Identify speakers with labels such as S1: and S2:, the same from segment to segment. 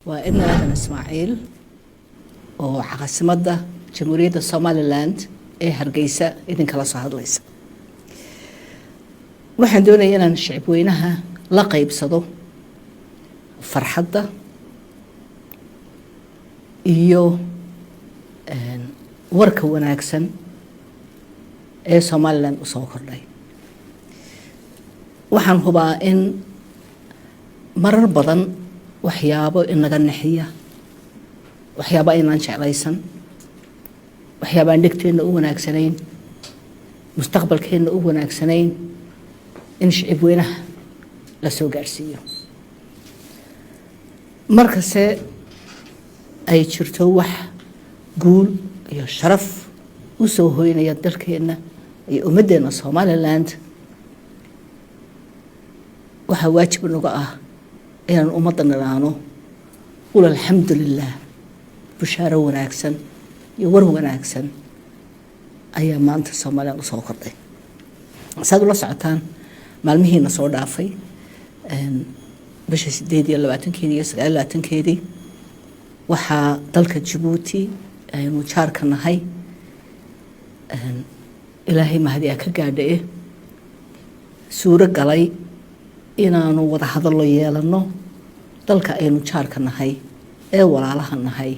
S1: Waa Edna Aadan Ismaaciil oo caasimadda Jamhuuriyadda Somaliland ee Hargeysa idinkala soo hadlaysa. Waxaan doonaya inaan shicibweynaha la qeybsado farxadda iyo warka wanaagsan ee Somaliland usoo kordhay. Waxaan hubaa in marar badan waxyaabo inaga naxiya, waxyaabo aynaan jeclaysan, waxyaabo aan dhegteenna u wanaagsanayn, mustaqbalkeenna u wanaagsanayn, in shicib weynaha la soo gaadhsiiyo. Markase ay jirto wax guul iyo sharaf u soo hoynaya dalkeenna iyo ummaddeena Somaliland, waxaa waajib inaga ah inaan ummadda nidhaano: "Qul alxamdu lilah, bushaaro wanaagsan iyo war wanaagsan ayaa maanta Somaliland usoo kordhay." Saad ula socotaan, maalmihiina soo dhaafay, bisha 28-keedii iyo 29-keedii, waxaa dalka Jabuuti aynu jaarka nahay, Ilaahay mahadi a ka gaadhae, suuro galay inaanu wada hadallo yeelano dalka aynu jaarka nahay ee walaalaha nahay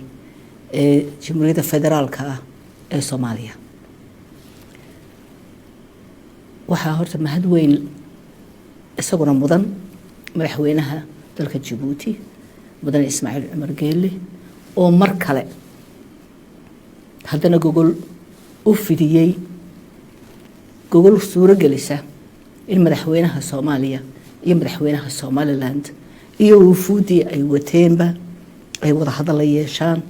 S1: ee Jamhuuriyadda Federaalka ah ee Soomaaliya. Waxaa horta mahad weyn isaguna mudan madaxweynaha dalka Jabuuti, Mudane Ismaaciil Cumar Geelle, oo mar kale haddana gogol u fidiyey, gogol suuro gelisa in madaxweynaha Soomaaliya iyo madaxweynaha Somaliland iyo wufuuddii ay wateenba ay wada hadalla yeeshaan,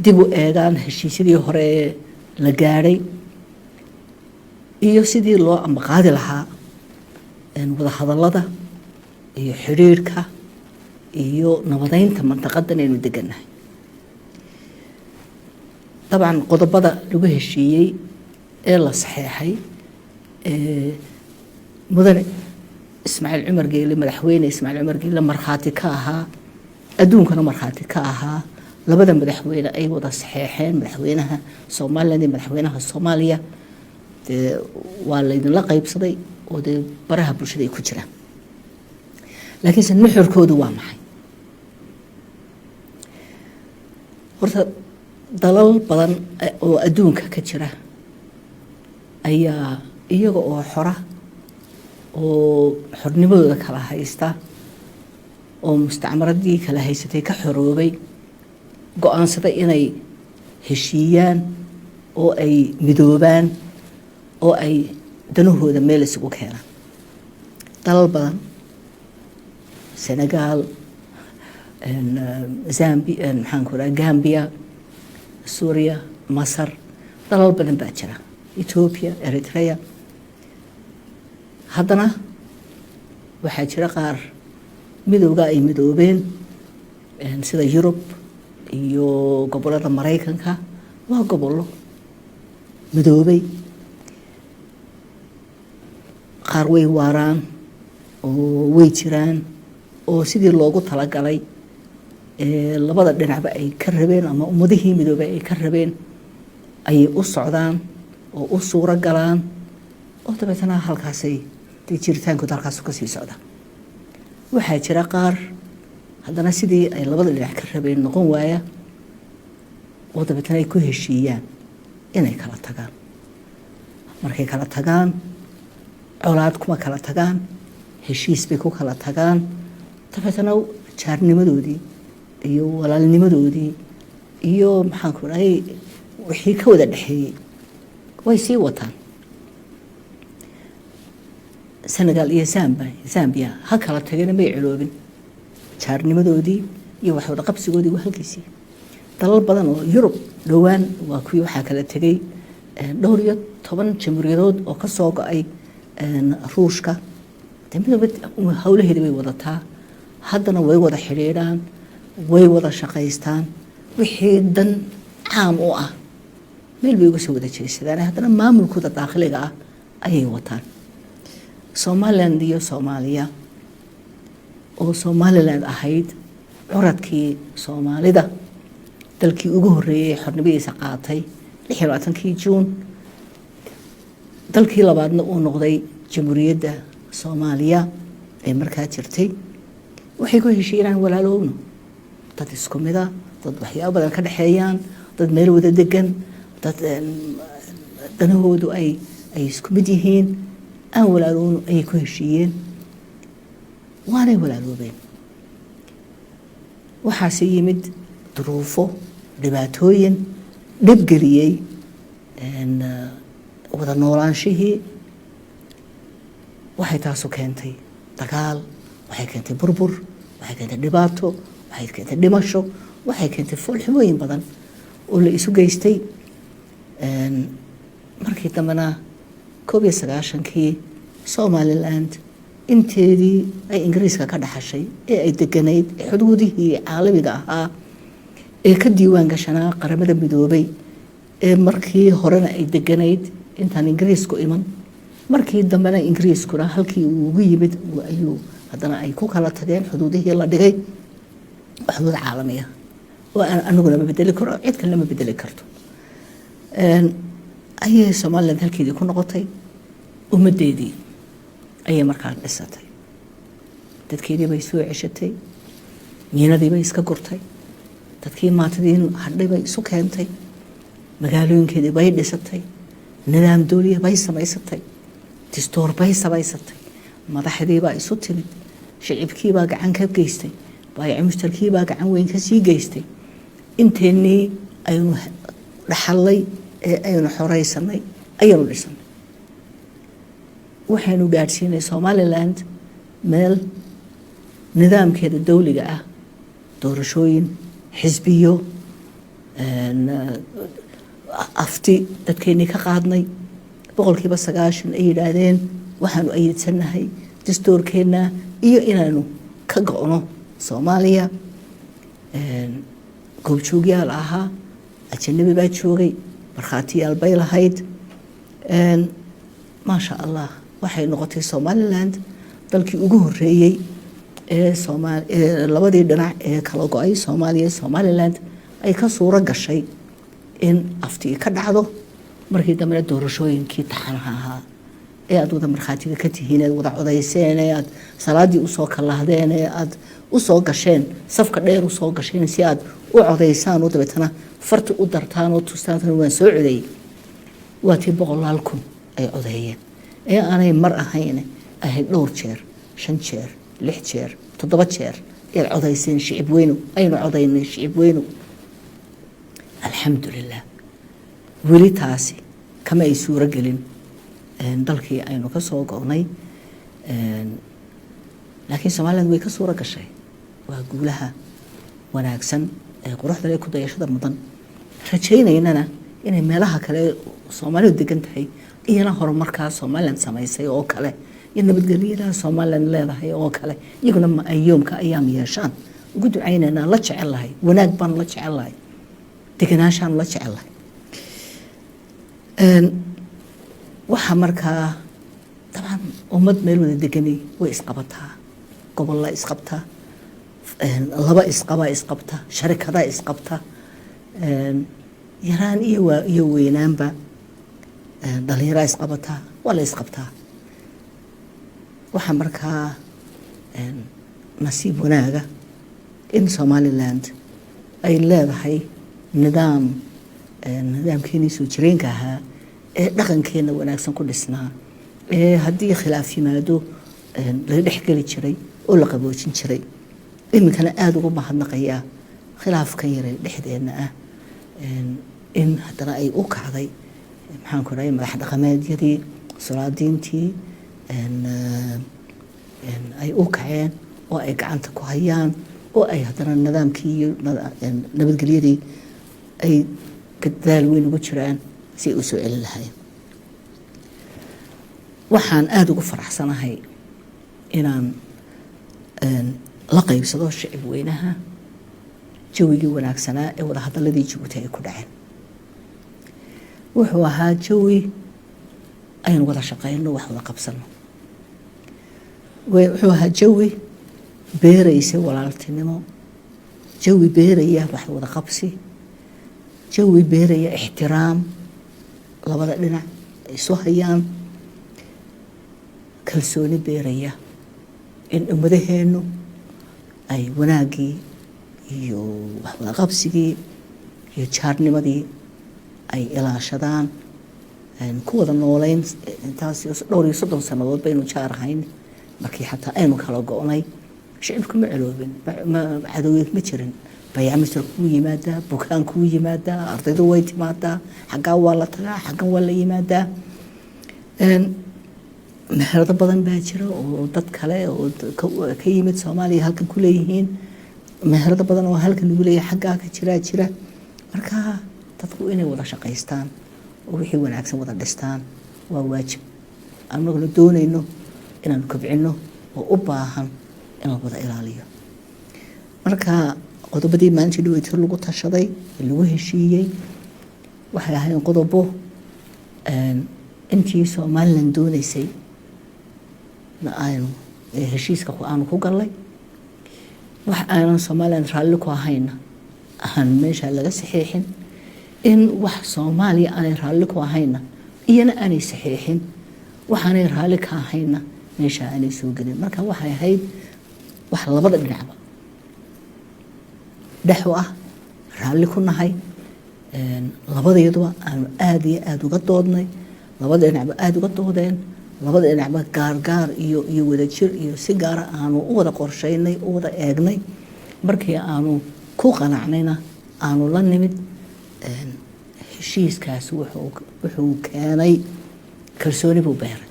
S1: dib u eegaan heshiisyadii hore ee la gaadhay iyo sidii loo ambaqaadi lahaa wada hadallada iyo xidhiirhka iyo nabadeynta mantaqadan aynu degannahay. Dabcan, qodobada lagu heshiiyey ee la saxeexay Mudane Ismaaciil Cumar Geele, Madaxweyne Ismaaciil Cumar Geele markhaati ka ahaa, adduunkana markhaati ka ahaa, labada madaxweyne ay wada saxeexeen, madaxweynaha Somaliland iyo madaxweynaha Soomaaliya, dee waa laydinla qaybsaday oo dee baraha bulshada ay ku jiraan. Laakiinse nuxurkoodu waa maxay? Horta dalal badan oo adduunka ka jira ayaa iyaga oo xora oo xornimadooda kala haysta oo mustacmaradii kala haysatay ka xoroobay go-aansaday inay heshiiyaan oo ay midoobaan oo ay danahooda meel isugu keenaan. Dalal badan, Senegal, Zambi, maxaan ku raha, Gambia, Suuriya, Masar, dalal badan baa jira, Ethiopia, Eritrea. Haddana waxaa jira qaar midowga ay midoobeen, sida Yurub iyo gobollada Maraykanka, waa gobollo midoobay. Qaar way waaraan oo way jiraan oo sidii loogu talagalay labada dhinacba ay ka rabeen ama ummadihii midoobay ay ka rabeen ayay u socdaan oo u suuro galaan, oo dabeetana halkaasay dee jiritaankooda halkaasu kasii socda. Waxaa jira qaar haddana sidii ay labada dhinac ka rabeen noqon waaya, oo dabeetana ay ku heshiiyaan inay kala tagaan. Markay kala tagaan, colaad kuma kala tagaan, heshiis bay ku kala tagaan. Dabeetana jaarnimadoodii iyo walaalnimadoodii iyo maxaan ku dhahay wixii ka wada dhexeeyey way sii wataan. Senegal iyo Zambia ha kala tagena, may coloobin, jaarnimadoodii iyo wax wada qabsigoodii waa halkiisii. Dalal badan oo Yurub dhowaan waa kuwii waxaa kala tegay dhowr iyo toban jamhuuriyadood oo ka soo go-ay Ruushka. De midooba howlaheedi way wadataa, haddana way wada xidhiidhaan, way wada shaqaystaan, wixii dan caam u ah meel bay uga soo wada jeesadaan, haddana maamulkooda daakhiliga ah ayay wataan. Somaliland iyo Soomaaliya oo Somaliland ahayd Curadkii Soomaalida, dalkii ugu horreeyey xornimadiisa qaatay 26-kii Juun, dalkii labaadna uu noqday Jamhuuriyadda Soomaaliya ee markaa jirtay, waxay ku heshiiyeen inaan walaalowno, dad isku mida, dad waxyaabo badan ka dhexeeyaan, dad meel wada degan, dad danahoodu ay isku mid yihiin, aan walaalowno ayay ku heshiiyeen, waanay walaaloobeen. Waxaase yimid duruufo, dhibaatooyin dhibgeliyey wada noolaanshihii. Waxay taasu keentay dagaal, waxay keentay burbur, waxay keentay dhibaato, waxay keentay dhimasho, waxay keentay foolxumooyin badan oo la isu geystay. Markii dambena 91-kii Somaliland inteedii ay Ingiriiska ka dhaxashay ee ay deganayd, xuduudihii caalamiga ahaa ee ka diiwaan gashanaa Qaramada Midoobay, ee markii horena ay deganayd intaan Ingiriisku iman, markii dambena Ingiriiskuna halkii uu ugu yimid ayuu haddana ay ku kala tageen xuduudihii la dhigay, xuduud caalamiya oo aan anaguna ma bedeli karo, cid kalena ma bedeli karto, ayay Somaliland halkeedii ku noqotay. Ummaddeedii ayay markaa dhisatay, dadkeedii bay soo ceshatay, miinadii bay iska gurtay, dadkii maatadii hadhay bay isu keentay, magaalooyinkeedii bay dhisatay, nidaam dowliya bay samaysatay, dastuur bay samaysatay, madaxdii baa isu timid, shicibkiibaa gacan ka geystay, baayac mushtarkiibaa gacan weyn ka sii geystay. Inteennii aynu dhaxallay ee aynu xoreysanay ayaynu dhisanay. Waxaynu gaadhsiinay Somaliland meel nidaamkeeda dowliga ah, doorashooyin, xisbiyo, afti dadkeennii ka qaadnay, 90% ay yidhaahdeen waxaanu ayidsanahay dastuurkeenna iyo inaanu ka go'no Soomaaliya. Goobjoogyaal ahaa, ajanabi baa joogay, markhaatiyaal bay lahayd. Maasha Allah, waxay noqotay Somaliland dalkii ugu horeeyey ee labadii dhinac ee kala go'ay, Soomaaliya, Somaliland, ay ka suuro gashay in aftii ka dhacdo. Markii dambena doorashooyinkii taxanaha ahaa ee aad wada markhaatiga ka tihiin, eed wada codayseen, ee aad salaadii usoo kalahdeen, ee aad usoo gasheen safka dheer, usoo gasheen si aad u codaysaan oo dabeetana farti u dartaan oo tustaan waan soo codeeyey, waa tii boqolaal kun ay codeeyeen, ee aanay mar ahayn, ahayd dhowr jeer, shan jeer, lix jeer, toddoba jeer ayaad codayseen, shicib weynu. Aynu codaynay, shicib weynu. Alxamdulilah, weli taasi kama ay suuro gelin dalkii aynu ka soo go'nay, laakiin Somaliland way ka suuro gashay. Waa guulaha wanaagsan ee quruxda ee ku dayashada mudan, rajaynaynana inay meelaha kale Soomaalidu degan tahay iyana horumarkaa Somaliland samaysay oo kale iyo nabadgelyada Somaliland leedahay oo kale iyaguna ayoomka ayaam yeeshaan. Ugu ducaynaynaa, la jecel lahay, wanaag baan la jecel lahay, deganaanshaan la jecel lahay. Waxaa markaa dabcan ummad meel wada deganay way isqabataa, gobolla isqabta, laba isqabaa isqabta, sharikadaa isqabta, yaraan iyo waa iyo weynaanba, dhalinyaraa isqabataa, waa la isqabtaa. Waxaa markaa nasiib wanaaga in Somaliland ay leedahay nidaam, nidaamkeenii soo jireenka ahaa ee dhaqankeena wanaagsan ku dhisnaa, ee haddii khilaaf yimaado laga dhexgeli jiray oo la qaboojin jiray. Iminkana aada ugu mahadnaqayaa khilaafkan yare dhexdeena ah in haddana ay u kacday, maxaan ku dhahay, madax dhaqameedyadii, solaadiintii ay u kaceen oo ay gacanta ku hayaan oo ay haddana nidaamkii iyo nabadgelyadii ay dadaal weyn ugu jiraan si ay u soo celin lahaayeen. Waxaan aada ugu faraxsanahay inaan la qaybsado shicib weynaha jawigii wanaagsanaa ee wadahadaladii Jabuuti ay ku dhaceen. Wuxuu ahaa jawi aynu wada shaqeyno, wax wada qabsano. Wuxuu ahaa jawi beeraysa walaaltinimo. Jawi beeraya wax wada qabsi, jawi beeraya ixtiraam labada dhinac ay isu hayaan, kalsooni beeraya in ummadaheennu ay wanaaggii iyo wax wada qabsigii iyo jaarnimadii ay ilaashadaan, ku wada nooleyn intaas dhowr iyo 30 sannadood baynu jaar ahayn. Markii xataa aynu kala go-nay, shicibku ma celoobin, cadowgeed ma jirin. Bayaamisar kuu yimaadaa, bukaan kuu yimaadaa, ardaydu way timaadaa, xaggaa waa la tagaa, xaggan waa la yimaadaa. Meherado badan baa jira oo dad kale oo ka yimid Soomaaliya halkan ku leeyihiin, meherado badan oo halkan lagu leeyahay xaggaa ka jiraa jira. Marka dadku inay wada shaqaystaan oo wixii wanaagsan wada dhistaan waa waajib, annaguna doonayno inaanu kobcino oo u baahan in la wada ilaaliyo. Marka qodobadii maalintii dhaweyto lagu tashaday ee lagu heshiiyey waxay ahayn qodobo intii Somaliland dooneysay na aynu heshiiska aanu ku galnay, wax aanan Somaliland raalli ku ahayna aan meesha laga saxiixin, in wax Soomaaliya aanay raalli ku ahayna iyana aanay saxiixin, waxaanay raalli ka ahayna meesha aanay soo gelin. Marka waxay ahayd wax labada dhinacba dhexu ah raalli ku nahay, labadayaduba aanu aada iyo aada uga doodnay, labada dhinacba aada uga doodeen, labada dhinacba gaargaar iyo wadajir iyo si gaara aanu u wada qorsheynay, u wada eegnay. Markii aanu ku qanacnayna aanu la nimid heshiiskaasi. Wuxuu keenay kalsooni buu beeray.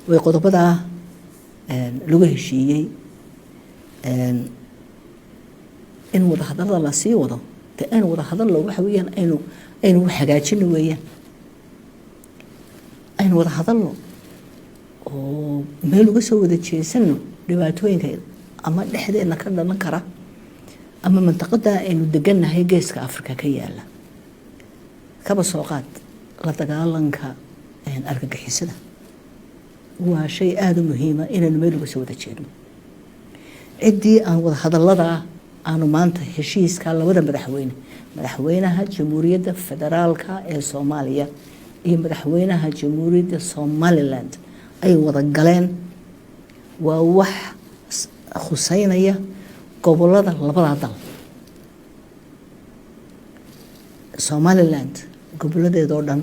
S1: Way qodobadaa lagu heshiiyey in wadahadallada lasii wado, dee aynu wada hadallo, waxa weeyaan aynu hagaajino weeyaan, aynu wada hadalno oo meel uga soo wada jeesano dhibaatooyinka ama dhexdeena ka dhalan kara ama mantaqada aynu degannahay, Geeska Africa ka yaala. Kaba soo qaad la dagaalanka argagixisada, waa shay aada u muhiima inaynu meel uga soo wada jeedno. Ciddii aan wada hadallada aanu maanta heshiiska labada madaxweyne, madaxweynaha Jamhuuriyadda Federaalka ee Soomaaliya iyo madaxweynaha Jamhuuriyadda Somaliland ay wada galeen, waa wax khuseynaya gobolada labada dal. Somaliland goboladeedoo dhan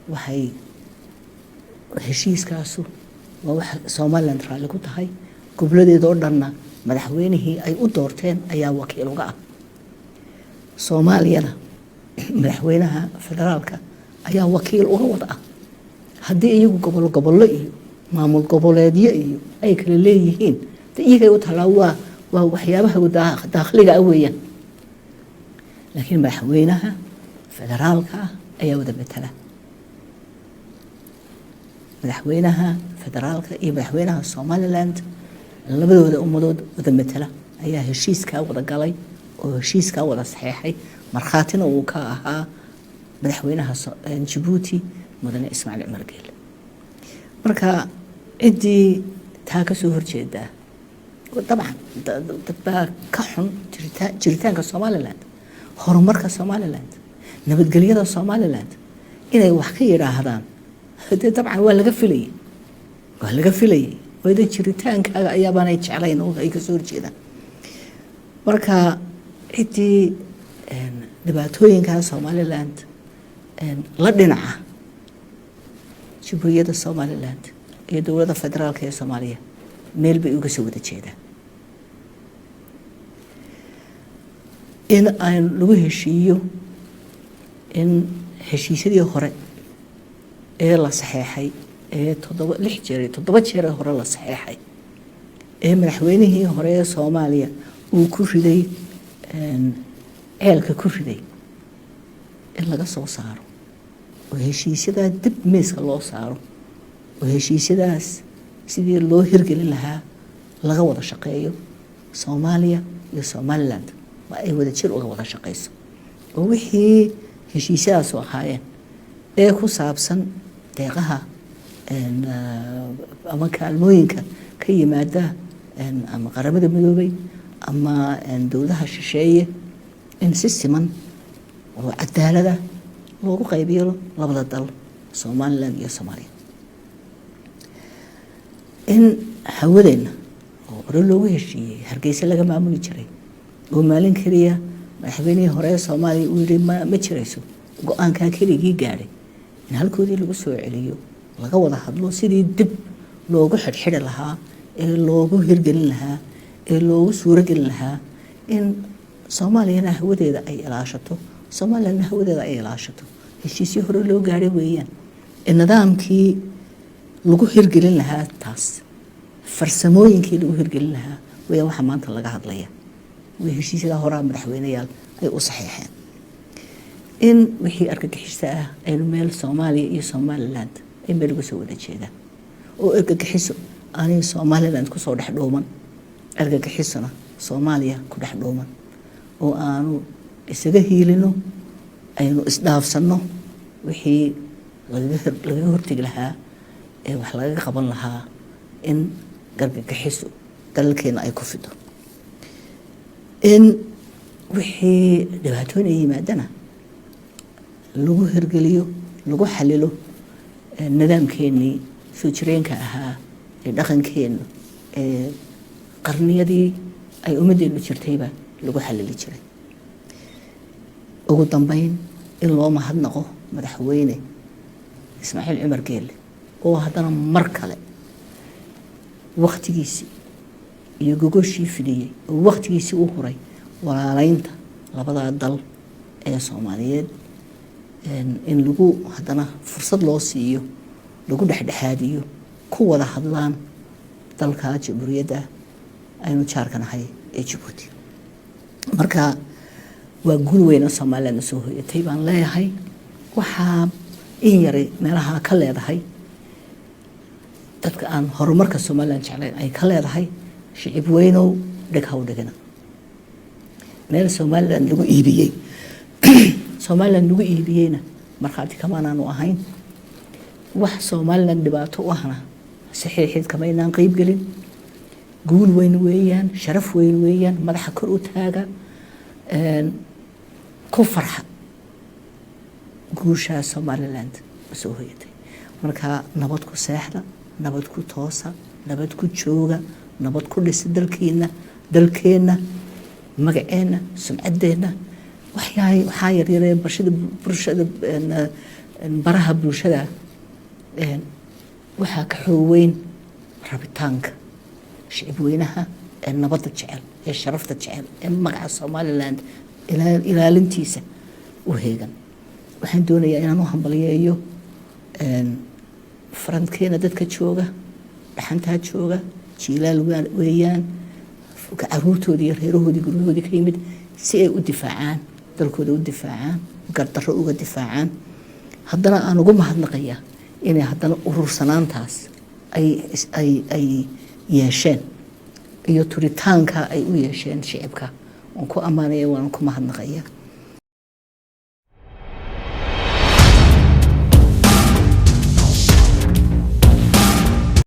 S1: waxay heshiiskaasu waa wax Somaliland raalli ku tahay, goboladeedoo dhanna madaxweynihii ay u doorteen ayaa wakiil uga ah. Soomaaliyana madaxweynaha federaalka ayaa wakiil uga wada ah. Haddii iyagu gobol gobollo iyo maamul goboleedyo iyo ay kala leeyihiin, de iyagay u talaa, waa waxyaabaha daakhliga ah weeyaan, laakiin madaxweynaha federaalka ah ayaa wada matala. Madaxweynaha federaalka iyo madaxweynaha Somaliland labadooda ummadood wada matala ayaa heshiiskaa wada galay oo heshiiskaa wada saxeexay, markhaatina uu ka ahaa madaxweynaha Jabuuti, mudane Ismaaciil Cumar Geele. Marka ciddii taa ka soo horjeedaa, dabcan dad baa ka xun jiritaanka Somaliland, horumarka Somaliland, nabadgelyada Somaliland, inay wax ka yidhaahdaan dee dabcan waa laga filayay, waa laga filayay. Wada jiritaankaaga ayaabaanay jeclayn oo ay kasoo horjeedaan. Marka ciddii dhibaatooyinka Somaliland la dhinaca, Jamhuuriyadda Somaliland iyo dowladda federaalka ee Soomaaliya meel bay uga soo wada jeedaan. In aan lagu heshiiyo in heshiisyadii hore ee la saxeexay ee 7, 6 jeer iyo 7 jeer ee hore la saxeexay ee madaxweynihii hore ee Soomaaliya uu ku riday ceelka ku riday, in laga soo saaro oo heshiisyadaa dib miiska loo saaro oo heshiisyadaas sidii loo hirgelin lahaa laga wada shaqeeyo, Soomaaliya iyo Somaliland waa ay wada jir uga wada shaqeyso, oo wixii heshiisyadaasu ahaayeen ee ku saabsan deeqaha ama kaalmooyinka ka yimaada ama Qaramada Midoobay ama dowladaha shisheeye in si siman oo cadaalada loogu qaybiyo labada dal, Somaliland iyo Soomaaliya. In hawadeenna oo hore loogu heshiiyey, Hargeysa laga maamuli jiray, oo maalin keliya madaxweynihii hore ee Soomaaliya uu yihi ma jirayso, go-aankaa keligii gaadhay, in halkoodii lagu soo celiyo, laga wada hadlo sidii dib loogu xidhxidhi lahaa ee loogu hirgelin lahaa ee loogu suurogelin lahaa in Soomaaliyana hawadeeda ay ilaashato, Somalilandna hawadeeda ay ilaashato. Heshiisyo hore loo gaadhay weeyaan ee nidaamkii lagu hirgelin lahaa taas, farsamooyinkii lagu hirgelin lahaa weyaan waxaa maanta laga hadlaya. Way heshiisyada horaa madaxweyneyaal ay u saxiixeen. In wixii argagixisa ah aynu meel, Soomaaliya iyo Somaliland ay meel uga soo wada jeedaan, oo argagixiso aanay Somaliland kusoo dhex dhuuman, argagixisona Soomaaliya ku dhex dhuuman, oo aanu isaga hiilino, aynu isdhaafsanno wixii lagaga hortegi lahaa ee wax lagaga qaban lahaa in argagixiso dalalkeena ay ku fido. In wixii dhibaatooyin ay yimaadana lagu hirgeliyo, lagu xalilo nidaamkeenii soo jireenka ahaa ee dhaqankeenu ee qarniyadii ay ummaddeenu jirtayba lagu xalili jiray. Ugu dambeyn, in loo mahadnaqo Madaxweyne Ismaaciil Cumar Geelle oo haddana mar kale waktigiisii iyo gogoshii fidiyey oo waktigiisii u huray walaaleynta labadaa dal ee Soomaaliyeed, in lagu haddana fursad loo siiyo, lagu dhexdhexaadiyo, ku wada hadlaan dalka Jamhuuriyadda aynu jaarka nahay ee Jabuuti. Marka waa guul weyn oo Somaliland soo hoyatay baan leeyahay. Waxaa in yari meelaha ka leedahay dadka aan horumarka Somaliland jeclayn ay ka leedahay, shicib weynow, dheg haw dhigina. Meel Somaliland lagu iibiyey, Somaliland lagu iibiyeyna markhaati kamaanaanu ahayn. Wax Somaliland dhibaato u ahna saxiixid kamaynaan qeyb gelin. Guul weyn weeyaan, sharaf weyn weeyaan. Madaxa kor u taaga, ku farxa guushaa Somaliland soo hoyatay. Marka nabad ku seexda, nabad ku toosa, nabad ku jooga, nabad ku dhisa dalkiina, dalkeenna, magaceenna, sumcaddeenna. Waxyaa waxaa yaryaree bulshada baraha bulshada waxaa ka xoog weyn rabitaanka shicib weynaha ee nabadda jecel, ee sharafta jecel, ee magaca Somaliland ilaalintiisa u heegan. Waxaan doonayaa inaan u hambaliyeeyo frontkeena dadka jooga, dhaxantaa jooga, jiilaal weeyaan, caruurtoodii iyo reerahoodii, guryahoodii ka yimid si ay u difaacaan dalkooda, u difaacaan, gardarro uga difaacaan. Haddana aan ugu mahadnaqayaa inay haddana urursanaantaas ay yeesheen iyo turitaanka ay u yeesheen shicibka. Waan ku ammaanaya, waan ku mahadnaqaya.